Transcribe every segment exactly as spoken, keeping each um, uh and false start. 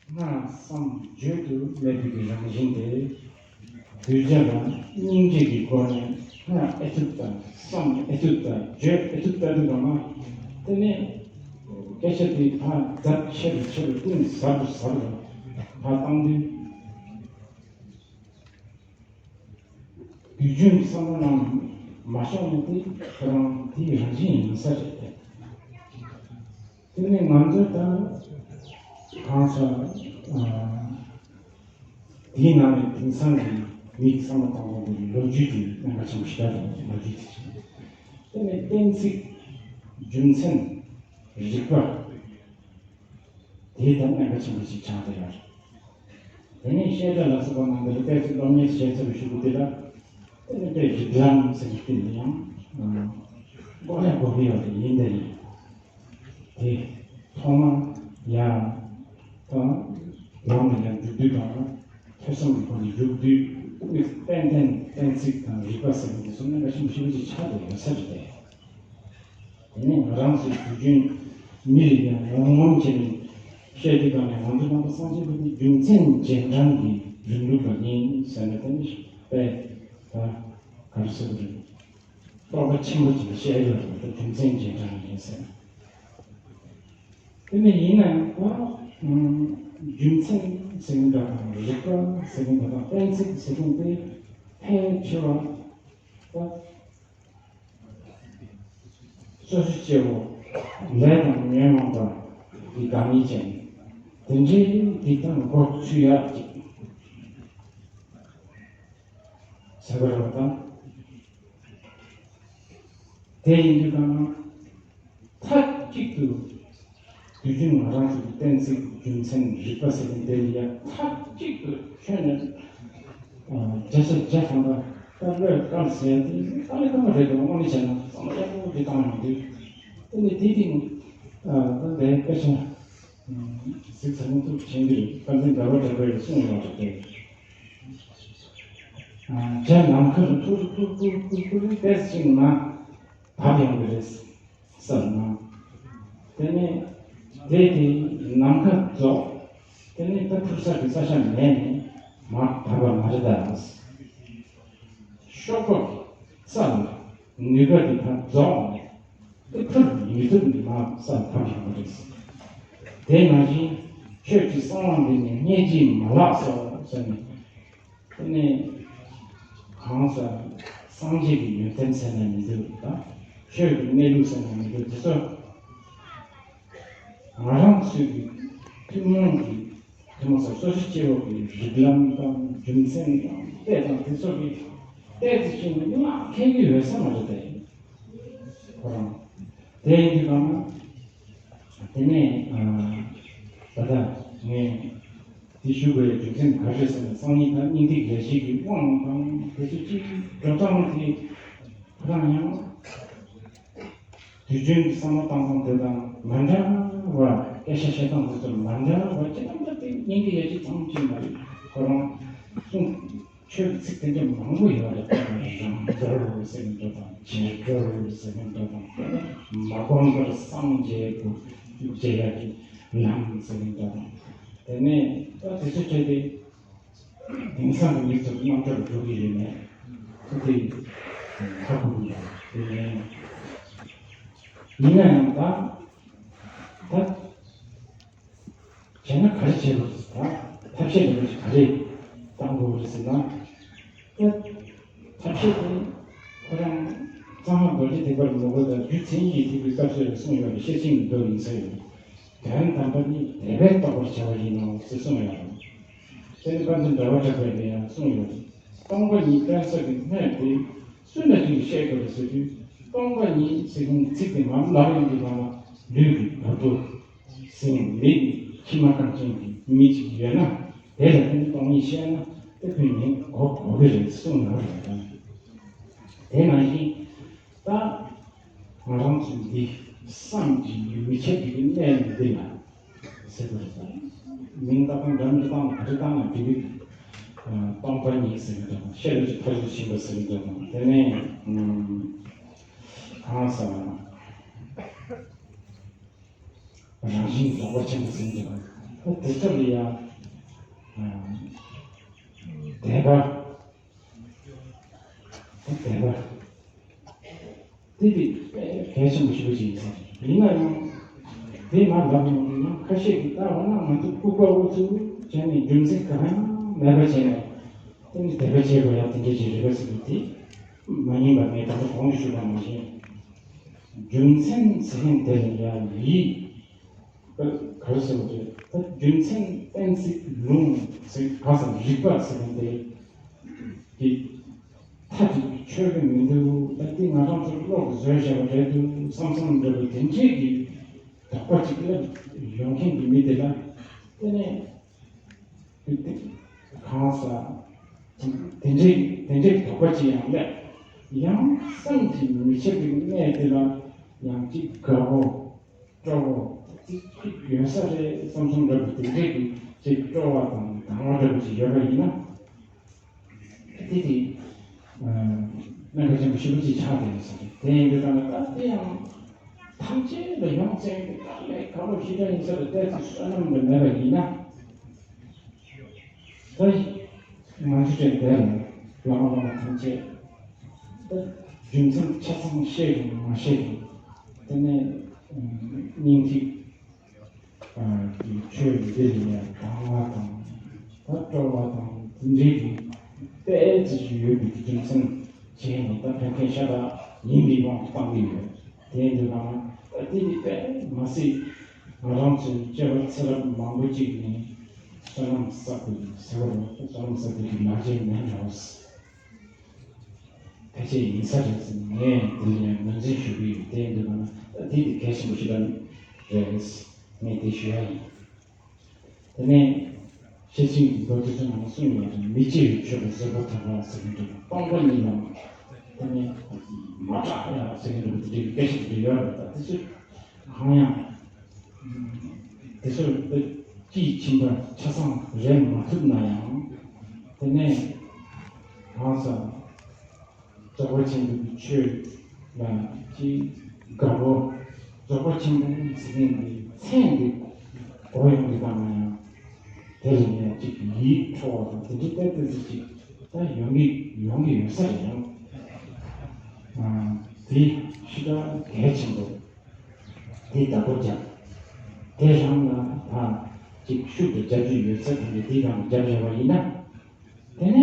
སྔགས་བསམ་བརྗོད་དུ་མེད་པའི་གི་རང་བཞིན་དེ། གདུལ་བྱ་ལ་སྙིང་རྗེ་གི་སྒོ་ནས་སྔགས་ཨེ་ཐུབ་དང་བསམ་ཨེ་ཐུབ་དང་བརྗོད་ཨེ་ཐུབ་ལྟ་དུས་གང་ན། དེ་ནས་སྐད་ཆ་དེ་ཕར་ཚབས་ཆེ་རུ་ཆེ་རུ་ཀུན་ཟབ་རུ་ཟབ་རུ་ཕར་བཏང་དུས། དུས་རྒྱུན་བསམ་བློ་ནང་མ་ཤོང་ནས་དེ་ཁོ་རང་དེའི་རང་བཞིན་ཡིན་ས་རེད་དེ། དེ་ནས་ང་ཚོ་ད་གང་ཟག་དེའི་ནང་ནས་དེང་སང་གི་མིའི་བསམ་བློ་གཏོང་སྟངས་དེ་ལོ་རྒྱུས་ཀྱི་རྣམ་པ་ཆེན་པོ་ཞིག་རེད། ལོ་རྒྱུས་དེ་བྱས། དེ་ནས་གཏན་ཚིགས་རྒྱུ་མཚན་རིགས་པ། དེའི་ཐད་གནད་འགག་ཆེན་པོ་ཞིག་ཆགས་བསྡད་ཡོད་རེད། དེ་ནས་བཤད་གྲྭ་ལ་སོགས་པ་ནང་དུ་ལ་ཏོག་ཙམ་སློབ་གཉེར་བྱས་ཚར་བའི་གཞུག་གུ་དེ་ལ་དེ་ནས་དཔེ་རིགས་ལམ་ཟེར་གྱི་དེ་ཡང་དགོས་ཡ་དགོས་ཀྱི་ཡོད་རེད། ཡིན་དེ་རེད། དེ་ཐོག་མ་ཡ་དང་ལམ་ལ་ཡང་འཇུག་དུས་དང་ཐོས་བསམ་གྱི་སྒོ་ནས་འཇུག་དུས་ཏན་ཏན་གཏན་ཚིགས་དང་རིགས་པ་ཟེར་གྱི་དེ་ཚོ་གནད་འགག་ཆེན་པོ་ཞེ་པོ་ཅིག་ཆགས་བསྡད་ཡོད་ས་རེད་དེ། དེ་ནས་ང་རང་ཚོའི་དུས་རྒྱུན་མི་རིགས་ཡང་ངོམ་ངོམ་བྱས་ནས་བཤད་དུས་གང་ནས་ང་ཚོ་རྣམ་པ་སངས་རྒྱས་པ་དེ་རྒྱུ་མཚན་རྗེས་འབྲང་གི་རིང་ལུགས་པ་ཡིན་ཟེར་ནས་དེ་ནི་དཔེ་ད་ག་རེ་ཟེར་དགོས་རེད། རྟོགས་པ་ཆེན་པོ་ཅིག་བཤད་ཡོད་རེད། ད་རྒྱུ་མཚན་རྗེས་འབྲང་ཡིན་ཟེར། དེ་ནས་ཡིན་ནའང་ད་རྒྱུ་མཚན་ཟེར་མཁན་འདྲ་དང་རིགས་པ་ཟེར་མཁན་འདྲ་དང་གཏན་ཚིགས་ཟེར་མཁན་དེ་ཕལ་ཆེ་བ་ད། སོ་སོ་སྐྱེ་བོ་ལས་དང་ཉོན་མོངས་པ་གི་བདག་ཉིད་ཅན། དེ་འདྲའི་འདི་དང་མགོ་ཚུད་ཡག་ཅིག་ཟེར་བ་རེད་དང་། དེ་ཡིན་དུས་གང་མཐའ་གཅིག་ཏུ་དུས་རྒྱུན་ང་རང་ཚོ་གི་གཏན་ཚིགས་རྒྱུ་མཚན་རིགས་པ་ཟེར་མཁན་དེ་ལ་ཡང་མཐའ་གཅིག་ཏུ་ཁྱོན་ནས་བརྒྱ་ཆ་བརྒྱ་ཐམ་པ་ད་བློས་བཀལ་ཟེར་ཡ་དེ་དཀའ་ལས་ཁག་པོ་རེད་འདུག་དངོས་གནས་བྱས་ན་བསམ་བློ་ཡག་པོ་དེ་བཏང་ཡོང་དུས། དེ་ནས་དེའི་སྟེང་ད་དེ་སྐད་ཆ་གཟིགས་ཚ་མོ་ཐུག་ཆེན་གྱི་རེད། བསྟན་འཛིན་དགའ་བ་གྲགས་པས་གསུངས་ཡོད་རེད་དེ། བྱ་ནམ་མཁར་འཕུར་འཕུར་འཕུར་འཕུར་འཕུར་ཏོག་ཙམ་ན་བབས་ཡོང་གི་རེད་ཟེར་ན། དེ་ནས་དེ་དེ་ནམ་མཁའ་རྫོགས། དེ་ནས་ད་འཕུར་ས་གི་ས་ཆ་མེད་ནས་མར་བབས་པ་མ་རེད་ད། གཤོག་པ་གི་རྩ་ལ་ནུས་པ་དེ་ད་རྫོགས་ནས་དེ་འཕུར་མི་ཐུབ་ནས་མར་ས་བབས་ཡོང་གི་རེད། དེ་ནང་བཞིན་ཆོས་ཀྱི་གསང་བ་འདི་ནི་རྙེད་ཀྱིས་མ་ལགས་སོ་ཟེར་ནས། དེ་ནས་གང་ཟག་སངས་རྒྱས་ཀྱི་ཡོན་ཏན་ཟེར་ན་མི་འདུག་དང་། ཆོས་ཀྱི་གནས་ལུགས་ཟེར་ན་མི་འདུག་དེ་ཚོ་ང་རང་ཚོའི་གི་ཐུན་མོང་གི་ཐུན་མོང་ས་སོ་སོ་སྐྱེ་བོ་གི་རིགས་ལམ་དང་རྒྱུ་མཚན་དང་དཔེ་དང་དེ་ཚོ་གི་ཏོག་ཙམ་ཅིག་ནི་མ་མཁྱེན་གྱི་ཡོད་ས་མ་རེད་དེ། ཁོ་རང་དེ་ཡིན་དུས་གང་ན། དེ་ནས་ད་ལྟ་ངས་དེ་ཞུ་དགོས་རྒྱུ་མཚན་ག་རེ་ཟེར་ན། སང་ཉིན་ད་སྙིང་ཐིག་ལས་བྱེད་ཀྱི་དབང་དང་དེ་ཚོ་ཅིག་འགྲོ་སྟངས་དེ་ཁོ་རང་ཡང་དུས་རྒྱུན་གྱི་བསམ་བློ་བཏང་སྟངས་དེ་དང་མ་འདྲ་བ། སྐད་ཆ་བཤད་སྟངས་དེ་ཚོ་མ་འདྲ་བ་ཅི་ལྟར་ད་དེ་སྙིང་ཐིག་ལས་བྱེད་ཙམ་ཅིག་མ་རེད། ཁོ་རང་གསུངས། ཆོས་ཀྱི་ཚིག་དེ་འདྲ་མང་པོ་ཡོད་རེད། རང་གྲོལ་ཟེར་མཁན་འདྲ་དང་། རྗེས་གྲོལ་ཟེར་མཁན་འདྲ་དང་། མ་གོམས་པར་སངས་རྒྱས་པོ་རྒྱལ་ཡག་གི་ལམ་ཟེར་མཁན་འདྲ་དང་། དེ་ནས་ད་དེ་ཚོ་བྱས་ཏེ་དེང་སང་གི་མི་ཚོ་རྣམ་གྲོལ་འགྲོ་གི་ཡོད་མེད་ཁོ་དེ་ཧ་གོ་གི་ཡོད་རེད། དེ་ནས་ཡིན་ན་ཡང་ད་ད། བྱས་ན་ག་རེ་བྱེད་དགོས་རེད་ཟེར་ན། ཐབས་ཤེས་འདི་འདྲ་ཞིག་ག་རེ་བཏང་དགོས་རེད་ཟེར་ན། ད་ཐབས་ཤེས་དེ་ཁོ་རང་གཙང་མ་རྡོ་རྗེ་ཐེག་པ་རིན་པོ་ཆེ་དང་རྒྱུ་མཚན་ཉིད་ཐེག་པའི་སྐབས་སུ་ཡང་གསུངས་ཡོད་རེད། ཤེར་ཕྱིན་གྱི་མདོ་ཡིན་ས་ཡོད། དོན་དམ་པ་ནི་དེ་བས་རྟོགས་པར་བྱ་བ་ཡིན་ནོ་ཞེས་གསུངས་ཡོད་རེད། དེ་ནི་དཔལ་ལྡན་ཟླ་བ་གྲགས་པས་ཡང་གསུངས་ཡོད་རེད། སྟོང་པ་ཉིད་སྟོན་ས་གི་སྣོད་དེ་སུ་འདྲ་ཞིག་གིས་ཤེས་དགོས་རེད་ཟེར་དུས། སྟོང་པ་ཉིད་ཟེར་མཁན་ཚིག་དེ་མར་ལབ་ཡོང་དུས་ཙམ་ལ་ལུས་ཀྱི་བ་སྤུ། སེམས་མེད་པའི་མཆི་མ་གང་ཅན་གྱི་མི་ཅིག་ཡོད་ན། དེ་ལ་ཕན་ཚུན་སྟོང་ཉིད་བཤད་ན་དེ་ཕན་ནི་གོ་གོ་གི་རེད་གསུངས་ཡོད་རེད། དེ་ནང་བཞིན་ད་ང་རང་ཚོ་འདི་བསམ་གྱིས་མི་ཁྱབ་པའི་གནས་ལ་འདི་ལ་ཟེར་དགོས་རེད། མིང་བཏགས་སྟངས་འདྲ་མི་བཏགས་སྟངས་ག་རེ་བཏགས་ན་འགྲིག་གི། སྟོང་པ་ཉིད་ཟེར་གི་འདུག་ཤེས་རབ་ཀྱི་ཕ་རོལ་ཏུ་ཕྱིན་པ་ཟེར་གི་འདུག་དེ་ནས་གང་ཟེར་ན། རང་བཞིན་རྫོགས་པ་ཆེན་པོ་ཟེར་གྱི་འདུག་དེ་ཚོ་ལ་ཡང་དད་པ། དད་པ་དེ་དེ་གལ་ཆེན་པོ་ཞེ་པོ་ཅིག་ཡིན་ས་རེད། ཡིན་ན་ཡང་དེ་མ་ལབ་ཡོང་དུས་ཡང་ཁ་ཤས་ཀྱིས་ད་འོ་ན་ང་ཚོ་ལྐུགས་པ་འུ་ཚུགས་བྱས་ནས་རྒྱུ་མཚན་གང་ཡང་མེད་པ་བྱས་ནས་དེ་ནི་དད་པ་བྱེད་དགོས་ཡ་དེ་འདྲ་ཅིག་རེད་པ་ཟེར་དུས་དེ་མ་ཡིན་པ་ངས་ད་ལྟ་གོང་དུ་ཞུས་པ་ནང་བཞིན་རྒྱུ་མཚན་ཟེར་མཁན་དེ་ལ་ཡང་ཡིད། ག་རེ་ཟེར་བ་རེད། ད་རྒྱུ་མཚན་གཏན་ཚིགས་ལུང་ཟེར་ག་ས་རིགས་པ་ཟེར་མཁན་དེ་གི་མཐའ་གཅིག་ཏུ་ཆོད་ཀྱི་མི་འདུག་ད་འདི་ང་རང་ཚོ་བློ་གིས་བཟོས་བཞག་པ་རེད་འདུག་བསམ་བསམ་འདྲ་བོ་དེ་འདྲས་ཀྱི་དོགས་པ་གཅིག་སླེབས་ཡོང་མཁན་གྱི་མི་དེ་ལ་དེ་ནས་གང་ཟག་དེ་འདྲས་དེ་འདྲས་དོགས་པ་གཅིག་ཡང་སླེབས། ཡང་བསམ་གྱིས་མི་ཁྱབ་པའི་གནས་དེ་ལ་ཡང་གཅིག་དགའ་པོ། སྤྲོ་བོ་ཅིག་ཡོད་ས་རེད་བསམ་བསམ་འདྲ་པོ་དེ་འདྲས་ཀྱི་ཅིག་སྤྲོ་བ་དང་དང་བ་འདྲ་པོ་ཅིག་ཡོད་པ་ཡིན་ན། དེ་དེ་གནད་འགག་ཆེན་པོ་ཞེ་པོ་ཅིག་ཆགས་བསྡད་ཡོད་ས་རེད། དེ་ཡིན་དུས་ད་ནི་ད་དེ་ཡང་ཐམས་ཅད་ལ་ཡོང་ཚེ་ད་ལས་ཁ་ལོ་ཞེ་དྲག་ཡིན་ས་རེད། ཏོག་ཙམ་བསོད་ནམས་འདྲ་མེད་པ་ཡིན་ན། ད་ང་ཚོ་ཅན་དེ་ལ་བླ་མ་བླ་མ་ཐམས་ཅད་ད་རྒྱུ་མཚན་ཆ་ཚང་ཤེས་ཀྱང་མ་ཤེས་ཀྱང་དེ་ནས་སྙིང་ཐིག་གི་ཆོས་འདི་ལ་ཡང་དང་བ་དང་ད་སྤྲོ་བ་དང་དེ་འདྲའི་གི་དཔེ་ཅི་ཞིག་ཡོད་པའི་རྒྱུ་མཚན་བྱས་ནས་ད་ཕན་ཁེ་ཤ་སྟག་ཡིན་པའི་དབང་དུ་བཏང་གི་ཡོད། དེ་འདི་ལ་ད་དེ་ནི་དཔེ་མ་སྲིད་ང་རང་ཚོའི་སྐྱེ་བ་ཚེ་རབས་མང་པོ་ཅིག་ནས་བསོད་ནམས་བསགས་པའི་ཟེར་བ་རེད། བསོད་ནམས་བསགས་པའི་གི་ལག་རྗེས་མེད་འགྲོ། ཕལ་ཆེར་ཡིན་ས་རེད་ཟེར་ངས་དེ་ལ་ཡང་ངོས་འཛིན་ཞུ་གི་ཡོད། དེ་འདི་ལ་ན་ད་དེ་དེ་གལ་ཆེན་པོ་ཞིག་ལ་རེད། ངས་དེ་ཞུ་ཡ་ཡིན། དེ་ནས་ཤེར་ཕྱིན་གྱི་མདོ་སྡེ་ཚོ་ནང་གསུངས་ཡོད་རེད། མི་སྐྱེ་བའི་ཆོས་ལ་བཟོད་པ་དང་བ་ཟེར་གྱི་འདུག་སྟོང་པ་ཉིད་ལ་དེ་ནས་མ་སྐྲག་ཡ་ཟེར་གྱི་འདུག་དེ་འདྲའི་སྐད་ཆ་དེ་འདྲ་ཡོད་རེད། ད་དེ་ཚོ་གང་ཡང་དེ་ཚོ་དཔེ་དཀྱིལ་ཕྱིན་པ་ཆ་ཚང་རེད་མ་ཐུབ་ན་ཡང་དེ་ནས་གང་ཟག་རྫོགས་པ་ཆེན་པོའི་ཆོས་ལ་ཅིག་དགའ་པོ། རྫོགས་པ་ཆེན་པོ་ཟེར་མཁན་གྱི་མཚན་འདི་གོ་ཡོང་གི་བཏང་ན་ཡང་དེ་ལ་ཡང་ཅིག་ཡིད་འཕྲོག་པ་དང་དེ་འདྲའི་ཏོག་ཙམ་ཅིག་ད་ཡོང་གི་ཡོང་གི་ཡོད་ས་རེད། ཡང་དེ་ཞེ་དྲག་གལ་ཆེན་པོ་དེ་བདག་པོ་རྒྱབ། དེ་རང་ལ་ད་ཅིག་ཤུགས་དང་རྒྱབ་ཀྱི་ཡོད་ཚད་དེ་འདྲ་དེ་རང་རྒྱབ་ཡོད་པ་ཡིན་ན། དེ་ནས་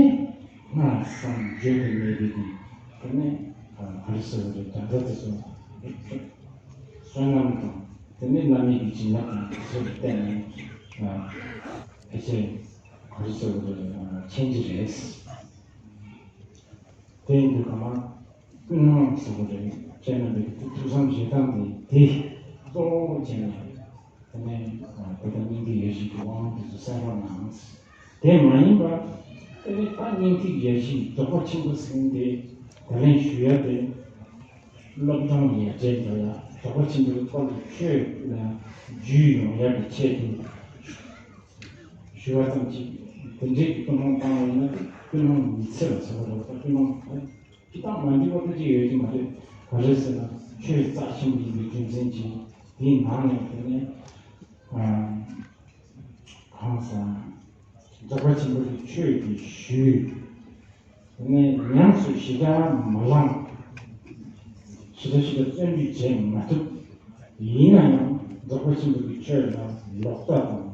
སྔར་བསམ་བརྗོད་དུ་མེད་པའི་གི་དེ་ནས་ག་རེ་ཟེར་བ་རེད། ད་ལྟ་དེ་ཚོ་བསོད་ནམས་དང་དེ་ནས་བླ་མའི་གི་བྱིན་རླབས་དང་དེ་ཚོ་ལ་བརྟེན་ནས་ཕལ་ཆེར་ག་རེ་ཟེར་བ་རེད། མཁྱེན་གྱི་རེད། དེ་ཡིན་དུས་ག་མ་ཀུན་སློང་ཟེར་བ་རེད། ཁྱེད་རྣམ་པས་ཐུགས་བསམ་བཞེས་སྟངས་དེ་དེ་གཙོ་བོ་བྱས་ནས། དེ་ནས་དེ་ལྟར་སྙིང་ཐིག་ཡེ་ཤེས་ཀྱི་དབང་དུ་སོང་བ་ནང་། དེ་མ་ཡིན་པར་དེ་ནས་ད་སྙིང་ཐིག་ཡེ་ཤེས་རྫོགས་པ་ཆེན་པོ་ཟེར་མཁན་དེ་ད་ལན་ཞུ་ཡ་དེ་སློབ་སྦྱོང་ཡར་རྒྱས་འགྲོ་ཡ། རྫོགས་པ་ཆེན་པོའི་སྐོར་གྱི་ཆོས་ལ་རྒྱུས་ཡོང་ཡ་གི་ཆེད་དུ་ཞུ་བ་ཙམ་གྱིས་དེ་འདྲའི་ཀུན་སློང་བཏང་བ་ཡིན་ན་ཀུན་སློང་མི་འཚེ་བ་ཟེར་བ་རེད། ད་ཀུན་སློང་ཅི་ལྟར་མ་འགྲིག་པ་ད་ཅི་ཡོད་ཀྱི་མ་རེད། ག་རེ་ཟེར་ན་ཆོས་རྩ་ཆེན་པོ་ཡིན་པའི་རྒྱུ་མཚན་གྱིས་དེའི་ནང་ནས་དེ་ནས་གང་ཟག་རྫོགས་པ་ཆེན་པོ་གི་ཆོས་ཀྱི་ཞུས། དེ་ནས་ཉམས་སུ་ཞེ་དྲག་མ་བླངས། ཞེ་དྲག་ཞེ་དྲག་བརྩོན་འགྲུས་བྱེད་མ་ཐུབ། ཡིན་ན་ཡང་རྫོགས་པ་ཆེན་པོ་གི་ཆོས་ལ་ལོག་ལྟ་དང་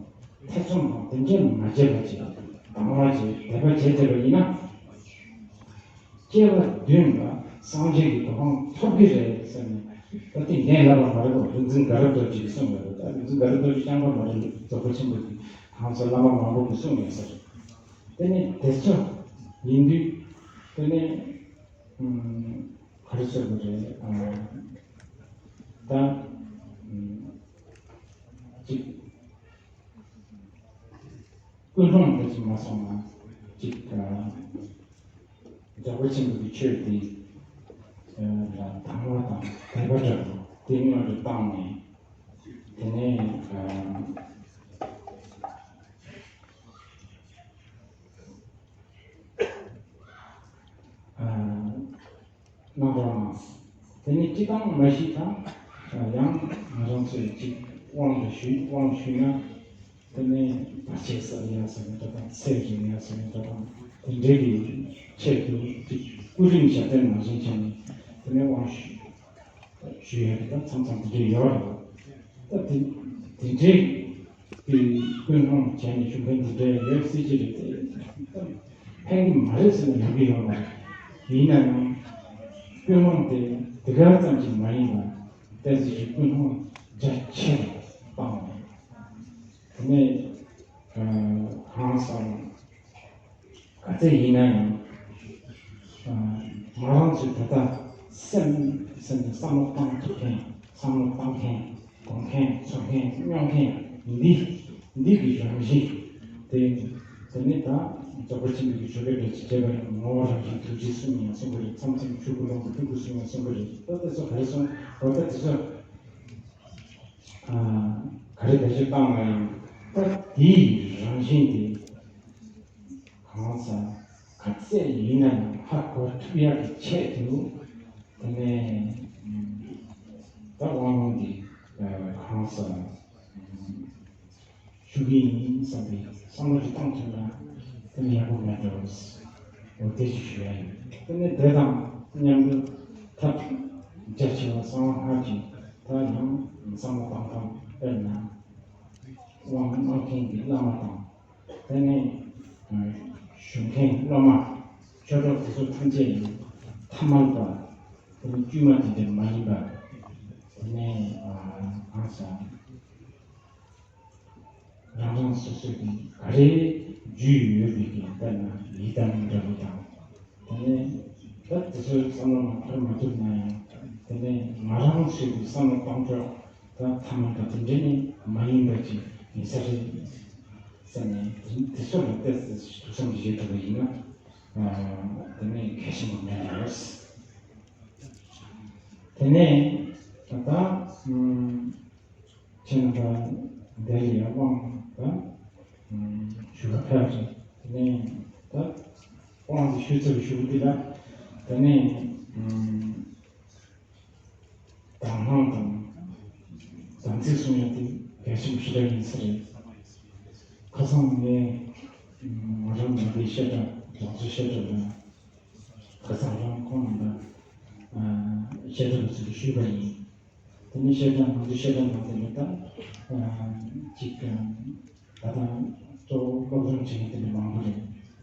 ཐེ་ཚོམ་དང་དེ་འདྲ་མ་བྱས་པ་བྱས། དང་བ་བྱས། དད་པ་བྱས་བསྡད་པ་ཡིན་ན། སྐྱེ་བ་བདུན་ལ་སངས་རྒྱས་ཀྱི་གོ་འཕང་ཐོབ་ཀྱི་རེད་ཟེར་ནས། ད་དེ་ངས་ལབ་པ་མ་རེད་པ། རིག་འཛིན་དགའ་རབ་རྡོ་རྗེ་གིས་གསུངས་ཡོད་རེད། ད་རིག་འཛིན་དགའ་རབ་རྡོ་རྗེ་རྐྱང་པ་མ་རེད། རྫོགས་པ་ཆེན་པོ་གི་གང་ཟག་བླ་མ་མང་པོ་གིས་གསུངས་ཡོད་ས་རེད། དེ་ནས་དེ་ཚོ་ཡིན་དུས་དེ་ནས་ཨམ་ག་རེ་ཟེར་དགོས་རེད། ཨ་ད་ཨམ་ཅིག་ཀུན་སློང་དེ་ཚོ་མ་སོང་ན་ཅིག་ཨ་རྫོགས་པ་ཆེན་པོ་གི་ཆོས་དེ་ལ་དང་བ་དང་དད་པ་འདྲ་པོ་དེ་སྔོན་དུ་བཏང་ནས། དེ་ནས་ཨ་ཨ་གནང་རོགས་གནང་། དེ་ནས་སྤྱི་བཏང་མ་གཞི་དང་ཡང་ང་རང་ཚོས་ཅིག་དབང་དུ་ཞུས། དབང་ཞུས་ན་ དེ་ནས་བར་ཆད་སེལ་ཡ་ཟེར་ནས་འདྲ་དང་ཚེ་རིང་ཡ་ཟེར་ནས་འདྲ་དང་དེ་འདྲའི་གི་ཆེད་དུ་ཅིག་སྐུ་རིམ་ཞབས་བརྟན་ནང་བཞིན་བྱས་ནས་དེ་ནས་དབང་ཞུ་ཞུ་ཡ་གི་ད་མཚམས་མཚམས་དེ་འདྲའི་ཡོད་རེད། ད་དེ་དེ་འདྲའི་གི་ཀུན་སློང་བྱས་ནས་ཞུ་མཁན་དེ་འདྲའི་ཡོད་སྲིད་ཀྱི་རེད་དེ། ཕན་གི་མ་རེད་ཟེར་ན་ཡོང་གི་ཡོད་མ་རེད། ཡིན་ན་ཡང་ཀུན་སློང་དེ་དེ་ག་ཙམ་ཞིག་མ་ཡིན་པར་ཏོག་ཙམ་ཞིག་ཀུན་སློང་རྒྱ་ཆེ་རུ་བཏང་བ་རེད། དེ་ནས་གང་ཟག་ག་ཚད་ཡིན་ན་ཡང་ང་རང་ཚོའི་ད་ལྟ་སེམས་སེམས་ནས་བསམ་བློ་བཏང་ཐུབ་མཁན། བསམ་བློ་བཏང་མཁན། སྒོམ་མཁན། ཚོར་མཁན། མྱོང་མཁན། འདི་འདི་གི་རང་བཞིན་དེ། དེ་ནི་ད་རྫོགས་པ་ཆེན་པོའི་གི་ཆོ་གའི་འགྲེལ་བྱེད་བྱས་པ་ཡིན་ན་ངོ་བོ་རང་བཞིན་ཐུགས་རྗེ་གསུམ་ཡིན་ན་གསུང་གི་རེད། མཚམས་མཚམས་ཆོས་སྐུ་ལོངས་སྐུ་སྤྲུལ་སྐུ་གསུམ་ཡིན་ན་གསུང་གི་རེད། ད་དེ་ཚོ་ག་རེ་གསུང་། འོ་ད་དེ་ཚོ་ག་རེ་བེད་སྤྱོད་བཏང་ན་ཡང་ད་དེའི་རང་བཞིན་དེ་གང་ཟག་ག་ཚད་ཡིན་ན་ཡང་ཧ་གོ་ཐུབ་ཡག་གི་ཆེད་དུ། དེ་ནས་ད་དབང་ལུང་འདི་གང་ཟག་ཞུ་གི་ཡིན་བསམ་པའི་བསམ་བློ་ཞིག་བཏང་ཐུབ་ན་དེ་ནི་ཡག་པོ་མེད་འགྲོ། འོ་དེ་ཞིག་ཞུ་ཡ་ཡིན། དེ་ནི་དེ་དང་མཉམ་དུ་ཐབས་རྒྱ་ཆེ་བ་གསང་བ་སྔགས་ཀྱི་ད་ཡང་བསམ་བློ་བཏང་སྟངས། དཔེར་ན་དབང་གནང་མཁན་གྱི་བླ་མ་དང་། དེ་ནས་ཞུ་མཁན་སློབ་མ། ཆོས་གྲོགས་དེ་ཚོ་ཐམས་ཅད་ཡང་ཐ་མལ་པ། དེ་ནི་བཅོས་མ་དེ་འདྲ་མ་ཡིན་པ། དེ་ནས་གང་ཟག་རང་རང་སོ་སོ་གི་ག་རེ་རྒྱུས་ཡོད་པའི་གི་དཔེར་ན་ཡི་དམ་འདྲ་པོ་དང་། དེ་ནས་ད་དེ་ཚོའི་བསམ་བློ་ནང་འཁོར་མ་ཐུབ་ན་ཡང་དེ་ནས་ང་རང་ཚོའི་གི་བསམ་བློ་གཏོང་ཕྱོགས་ད་ཐ་མལ་པ་དེ་འདྲ་ནི་མ་ཡིན་པ་ཅིག་ཡིན་ས་རེད་བསམ་ནས། དེ་ཚོ་ལ་ཏོག་ཙམ་ཐུགས་བསམ་བཞེས་ཐུབ་པ་ཡིན་ན་དེ་ནས་གལ་ཆེན་པོ་མེད་འགྲོ། དེ་ནས་ད་ལྟ་ཁྱེད་རྣམ་པ་འདིར་ཡར་དབང་ད་ཞུ་བ་ཕེབས་རེད། དེ་ནས་ད་དབང་དེ་ཞུ་ཚར་བའི་གཞུག་འདི་ལ་དེ་ནས་དང་བླངས་དང་དམ་ཚིག་སྲུང་ཡ་དེ་གལ་ཆེན་པོ་ཞེ་དྲག་ཡིན་ས་རེད། ཁ་སང་ངས་ང་རང་ནང་པའི་བཤད་གྲྭ་རྫོང་སོའི་བཤད་གྲྭ་ལ་ཁ་སང་རང་ཁོང་རྣམ་པ་བཤད་གྲྭ་ལ་ཚུར་ཞུས་པ་ཡིན། དེ་ནས་བཤད་གྲྭ་ང་ཚོའི་བཤད་གྲྭ་ནང་དེ་ནས་ད་ཅིག་ད་ལྟ་གཙོ་བོ་སློབ་སྦྱོང་བྱེད་མཁན་དེ་འདྲ་མང་པོ་རེད།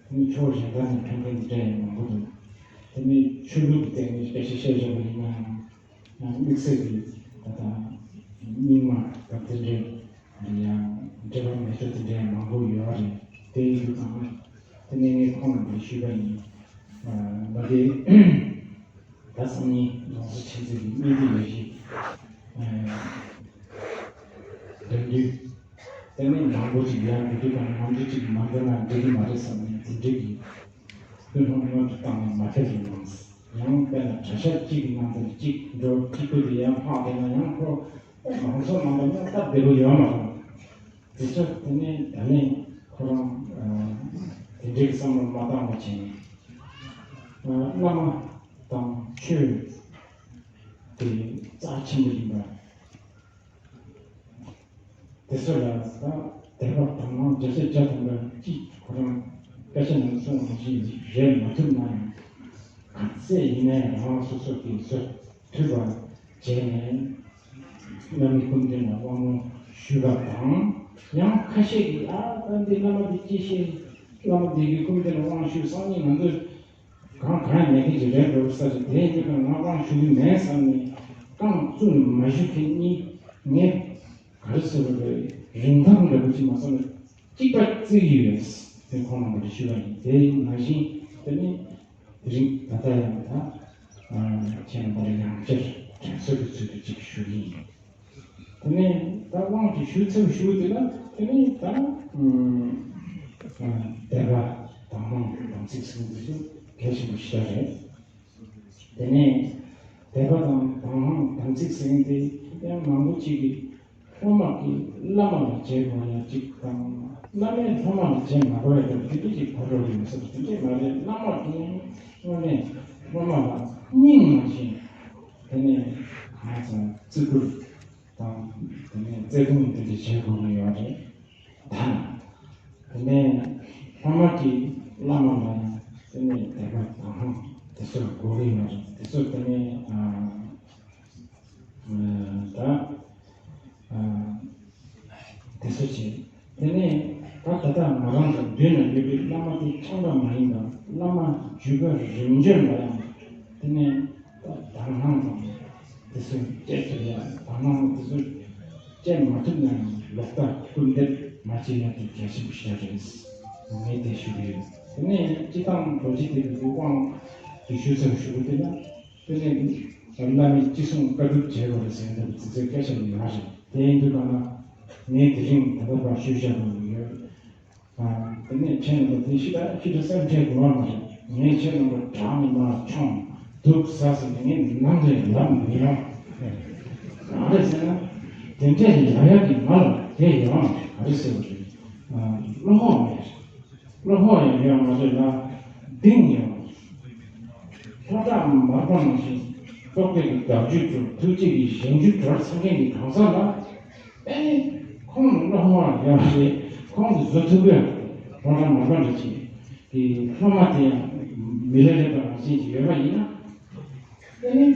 དེ་ནས་ཕྱོགས་གཞན་དག་ནས་ཐོན་མཁན་དེ་འདྲ་ཡང་མང་པོ་འདུག་དེ་ནས་ཆོས་ལུགས་ཀྱི་སྟེང་ནས་སྐད་ཆ་བཤད་བཞག་པ་ཡིན་ན་ཡང་དམིགས་བསལ་གྱི་ད་ལྟ་རྙིང་མ་དང་དེ་འདྲའི་ཡང་འབྲེལ་བ་མེད་ཚུལ་དེ་འདྲ་ཡང་མང་པོ་ཡོད་རེད། དེ་ཡིན་དུས་ཙང་དེ་ནས་ངས་ཁོང་རྣམ་པར་ཞུས་པ་ཡིན། ང་དེ་ད་སང་ཉིན་རྫོང་སོ་ཆེན་ཚོའི་གི་སྨད་འདི་ལས་གཞི་འདོན་དུས། དེ་ནས་མང་པོ་ཅིག་ཡར་འགྲོ་དུས་དང་མང་པོ་ཅིག་མ་འདོན་ན་འགྲིག་གི་མ་རེད་བསམ་ནས་དེ་འདྲའི་གི་ཀུན་སློང་སྔོན་དུ་བཏང་ནས་མ་ཕེབས་པའི་ནང་། ཡང་དཔེར་ན་གྲྭ་ཤག་གཅིག་གི་ནང་དུ་གཅིག་འགྲོ་གཅིག་པུ་དེ་ཡང་ལྷག་བསྡད་ན་ཡང་ཁོ་མང་ཚོགས་ནང་དུ་ཡང་སྟབས་བདེ་པོ་ཡོད་མ་རེད། དེ་ཚོ་དེ་ནས་ད་ནས་ཁོ་རང་དེ་འདྲའི་བསམ་བློ་མ་བཏང་བ་བྱས་ནས་བླ་མ་དང་ཆོས་དེ་རྩ་ཆེན་པོ་ཡིན་པ། དེ་ཚོ་ལ་ད་དད་པ་དང་བླངས་བརྒྱ་ཆ་བརྒྱ་ཐམ་པ་གཅིག་ཁོ་རང་སྐད་ཆ་ནང་གསུངས་པ་བཞིན་རེད་མ་ཐུབ་ན་ཡང་ག་ཚད་ཡིན་ན་ཡང་རང་སོ་སོ་གི་བཟོ་ཐུབ་པ་བྱས་ནས་བླ་མའི་སྐུ་མདུན་ལ་དབང་ལུང་ཞུས་པ་དང་། ཡང་ཁ་ཤས་ཀྱིས་ཨ་ད་འདི་བླ་མ་འདི་ཅི་ཤེས། བླ་མ་འདི་གི་སྐུ་མདུན་ལ་དབང་ཞུས་སང་ཉིན་ང་ཚོས་གང་གང་ཡང་མེད་མཁན་ཅིག་རེད་འགྲོ་ས་རེད། དེ་ཡིན་དུས་ང་དབང་ཞུ་གི་མེད་བསམ་ནས་རྐང་བཙུགས་ནས་མ་ཞུ་མཁན་གཉིས། ངས་ག་རེ་ཟེར་བ་རེད། རིན་ཐང་འདྲ་པོ་ཅིག་མ་བསམ་ནས་གཅིག་པ་བརྩི་གི་ཡོད། དེ་ཁོང་རྣམ་པ་ལ་ཞུ་བ་ཡིན། དེ་ནང་བཞིན་དེ་ནི་དེ་རིང་ད་ལྟ་ཡང་ད་ཁྱེད་རྣམ་པ་ལ་ཡང་བསྐྱར་དྲན་གསོ་གི་ཚུལ་དུ་ཅིག་ཞུ་གི་ཡིན། དེ་ནས་ད་དབང་གི་ཞུ་ཚུལ་ཞུ་དེ་ལ་དེ་ནས་ད་དད་པ་དང་བླངས་དམ་ཚིག་ཟེར་འདི་ཚོ་གལ་ཆེན་པོ་ཞེ་དྲག་རེད། དེ་ནས་དད་པ་དང་དང་བླངས་དམ་ཚིག་ཟེར་མཁན་དེ་ཡང་མང་པོ་ཅིག་གིས་སློབ་མ་གིས་བླ་མ་ལ་བྱེད་དགོས་ཡ་གཅིག་དང་། བླ་མས་སློབ་མ་ལ་བྱེད་མ་དགོས་ཡ་དང་དེ་འདྲ་ཅིག་གོ་འགྲོ་གི་ཡོད་ས་རེད། དེ་འདྲས་མ་རེད། བླ་མ་གིས་དངོས་གནས་སློབ་མ་ལ་སྙིང་ནང་བཞིན་དེ་ནས་གང་ཟག་བརྩི་བཀུར་དང་དེ་ནས་བརྩེ་དུང་དེ་འདྲ་བྱེད་དགོས་ཀྱི་ཡོད་རེད། དང་། དེ་ནས་ལྷག་མ་གི་བླ་མ་ལ་ཡང་དེ་ནས་དད་པ་དང་དེ་ཚོ་དགོས་ཀྱི་ཡོད་རེད། དེ་ཚོ་དེ་ནས་ཨ་ད་ཨ་དེ་ཚོ་བྱས། དེ་ནས་ད་ད་ལྟ་ང་རང་ཚོ་མདུན་ན་ཡོད་པའི་བླ་མ་དེ་ཆགས་པ་མ་ཡིན་པ་བླ་མ་བརྒྱུད་པ་རིམ་བྱོན་ལ་ཡང་དེ་ནས་ད་དག་སྣང་དང་། དེ་ཚོ་བཅད་ཐུབ་ཡ་དག་སྣང་དེ་ཚོ་བཅད་མ་ཐུབ་ན་ཡང་ལོག་ལྟ་སྐུར་འདེབས་མ་བྱེད་ཡ་དེ་གལ་ཆེན་པོ་ཞིག་རེད། ངས་དེ་ཞུ་གི་ཡོད། དེ་ནས་སྤྱི་བཏང་ལོ་རྒྱུས་དེ་གི་དབང་དུ་ཞུ་ཚར་ཞུ་གི་དེ་ན་དེ་ནས་བླ་མའི་ཅི་གསུང་བཀའ་སྒྲུབ་བྱེད་དགོས་རེད་ཟེར་འདུག་དེ་ཚོ་སྐད་ཆ་ཡིན་མ་རེད། དེ་ཡིན་དུས་གང་ན་ངས་དེ་རིང་ད་ལྟ་བར་ཞུས་བཞག་དགོས་ཡོད། དེ་ནས་ཁྱེད་རྣམ་པ་དེ་ཤི་ད་ཤི་ད་སེམས་ཁྲལ་དགོས་པ་མ་རེད། ངས་ཁྱེད་རྣམ་པ་དྲང་མ་ཆོང་སྡུག་ཟ་ཟེར་ནས་ངས་ནམ་དུ་ཡང་ལབ་མི་ཡོང་། ག་རེ་ཟེར་ན། དེ་འདྲས་ལབ་ཡག་གི་ང་ལ་དེ་ཡོང་ག་རེ་ཟེར་བ་རེད། བློ་ཁོག་མེད། བློ་ཁོག་ཡང་ཡོད་མ་རེད་ལ། གདེང་ཡོད། ལྷོ་བྲག་མར་པ་ནང་བཞིན་རྟོག་གེ་གི་དགའ་བརྗོད་སྒྲུབ། ཐུགས་རྗེ་གི་གཞན་རྒྱུད་གྲོལ་ཚང་མཁན་གྱི་གང་ཟག་ལ། ཨེ། ཁོང་ལ་བློ་ཁོག་ཡོད་རེད། ཁོང་གིས་བཟོ་ཐུབ་ཡོད། ལྷོ་བྲག་མར་པ་འདྲ་ཅིག་གི་སློབ་མ་དེ་ཡང་མི་ལ་རས་པ་ནང་བཞིན་གྱི་ཡོད་པ་ཡིན་ན། དེ་ནི་